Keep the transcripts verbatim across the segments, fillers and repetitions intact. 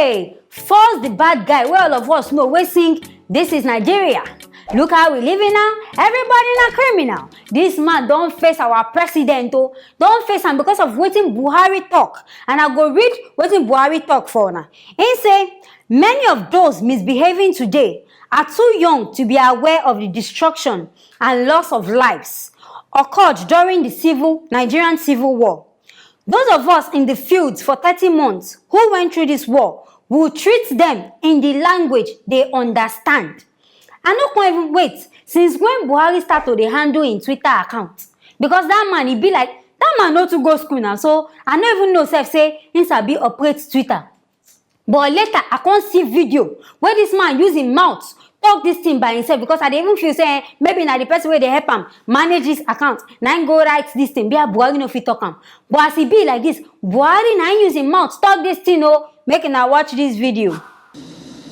Hey, first the bad guy wey all of us know wey sing "This is Nigeria." Look how we living now. Everybody na criminal. This man don face our president o. Don face am because of wetin Buhari talk. And I go read wetin Buhari talk for una. He say many of those misbehaving today are too young to be aware of the destruction and loss of lives occurred during the civil Nigerian civil war. Those of us in the fields for thirty months who went through this war will treat them in the language they understand. I no come even wait since when Buhari start to dey handle im Twitter account, because that man, e be like that man no too go school now, so I no even know sef say he sabi operate Twitter. But later I come see video where this man use him mouth talk this thing by himself, because I dey even feel say, eh, maybe na the person wey dey help am manage this account na him go write this thing, bia Buhari no fit talk am. But as e be like this, Buhari na him use him mouth talk this thing o. Make una watch this video.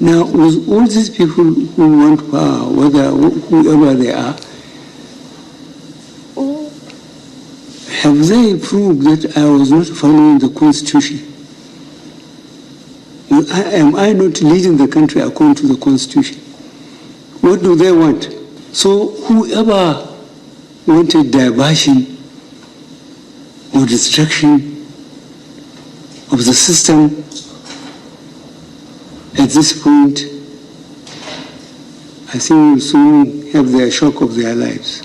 Now, with all these people who want power, whether whoever they are, have they proved that I was not following the constitution? Am I not leading the country according to the constitution? What do they want? So whoever wanted diversion or destruction of the system, at this point, I think will soon have their shock of their lives.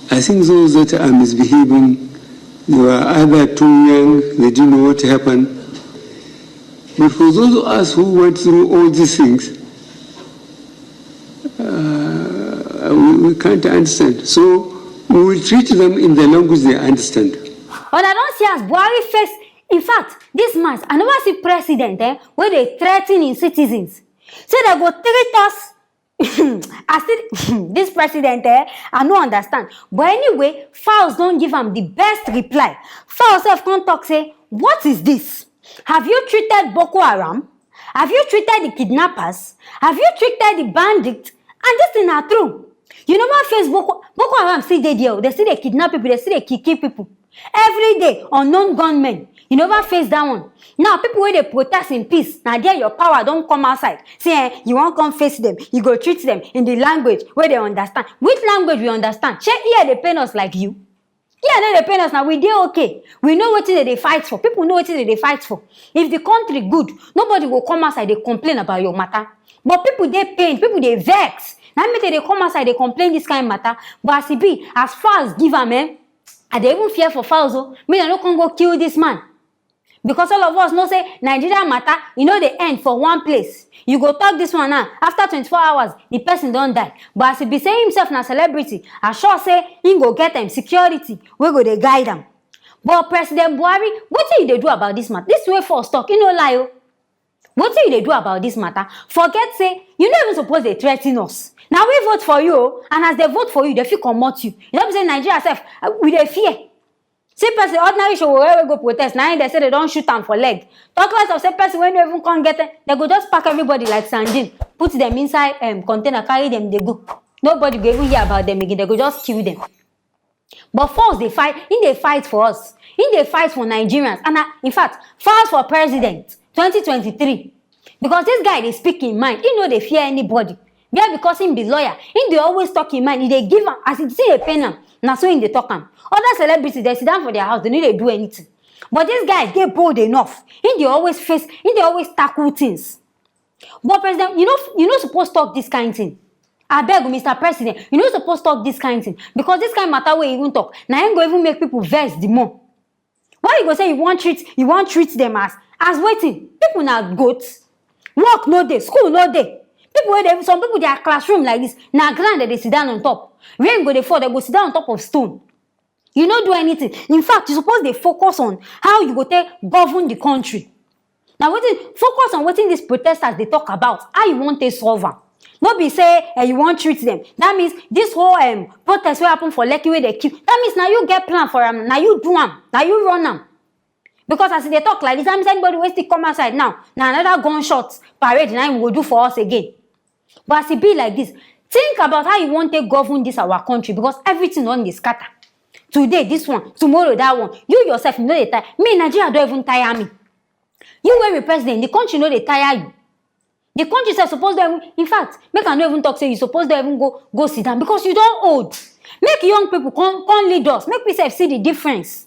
I think those that are misbehaving, they were either too young, they didn't know what happened. But for those of us who went through all these things, uh, we, we can't understand. So we will treat them in the language they understand. Una don see as Buhari face, in fact, this man, I never see president, eh, wey dey threaten im citizens say dem go treat us. I still this president, eh, I no understand. But anyway, Falz don give am the best reply. Falz sef come talk say, "What is this? Have you treated Boko Haram? Have you treated the kidnappers? Have you treated the bandits?" And this thing na true. You never face Boko Boko Haram, still dey there o. Dem still dey kidnap people, dem still dey kill kill people every day. Unknown gunmen. You never face that one. Now people wey dey protest in peace, na there your power don come outside. Say, eh, you wan come face them, you go treat them in the language wey dem understand. Which language we understand? Shey ear dey pain us like you? Ear no dey pain us na, we dey okay. We know wetin dem dey fight for. People know wetin dem dey fight for. If the country good, nobody go come outside dey complain about your matter. But people dey pain, people dey vex. Na make dem dey come outside dey complain this kind matter. But as e be, as Falz give am, eh, I dey even fear for Falz o, make dem no come go kill this man. Because all of us know say Nigeria matter, e no dey end for one place. You go talk this one now, after twenty-four hours, the person don die. But as e be say himself na celebrity, I sure say him go get, um, security wey go dey guide am. But President Buhari, wetin you dey do about this matter? This wey Falz talk, e no lie o. Wetin you dey do about this matter? Forget say you no even suppose dey threaten us. Na we vote for you o, and as dem vote for you, dem fit comot you. E no be say Nigeria sef, uh, we dey fear. See person, ordinary Sowore wey go protest, na him dem say dem don shoot am for leg. Talk less of say person wey no even come get, dem go just pack everybody like sardine, put dem inside, um, container, carry dem dey go. Nobody go even hear about dem again, dem go just kill dem. But Falz dey fight, he dey fight for us, he dey fight for Nigerians, and na, in fact, Falz for president twenty twenty-three, because this guy dey speak him mind, he no dey fear anybody. Bia because him be lawyer, he dey always talk him mind, he dey give am as e still dey pain am, na so he dey talk am. Other celebrities, dem sit down for their house, dem no dey do anything. But this guy dey bold enough, he dey always face, he dey always tackle things. But president, you no, you no suppose talk this kind thing. Abeg, Mister President, you no suppose talk this kind thing, because this kind matter wey you even talk, na him go even make people vex the more. Why you go say you wan treat, you wan treat them as, as wetin? People na goat. Work no dey, school no dey. People wey dey, some people, their classroom like this, na ground dem dey sit down on top. Rain go dey fall, dem go sit down on top of stone. You no do anything. In fact, you suppose dey focus on how you go take govern the country. Na wetin, focus on wetin these protesters dey talk about, how you wan take solve am. No be say, eh, you wan treat them. That means this whole, um, protest wey happen for Lekki wey dey kill, that means na you get plan for am, na you do am, na you run am. Because as e dey talk like this, that means anybody wey still come outside now, na another gunshot parade na him go do for us again. But as e be like this, think about how you wan take govern this our country, because everything don dey scatter. Today this one, tomorrow that one. You yourself, you no dey tire. Me, Nigeria don even tire me. You wey be president, the country no dey tire you? The country sef suppose don even, in fact, make I no even talk say you suppose don even go go sit down, because you don old. Make young people come come lead us, make we sef see the difference.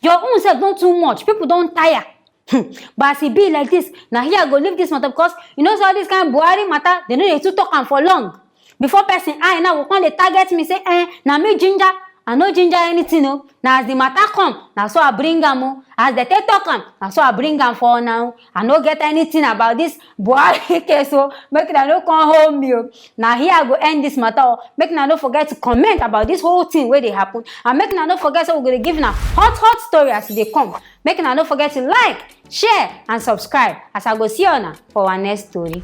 Your own sef don too much, people don tire. Hmm. But as e be like this, na here I go leave this matter, because you know say all this kind Buhari matter, they no dey too talk am for long. Before person eye now go come dey target me say, eh, na me ginger. I no ginger anything o. Na as the matter come, na so I bring am o. As they take talk am, na so I bring am for una o. I no get anything about this Buhari case o. Make una no come hold me o. Na here I go end this matter o. Make una no forget to comment about this whole thing wey dey happen, and make una no forget say we go dey give una hot hot story as e dey come. Make una no forget to like, share and subscribe, as I go see una for our next story.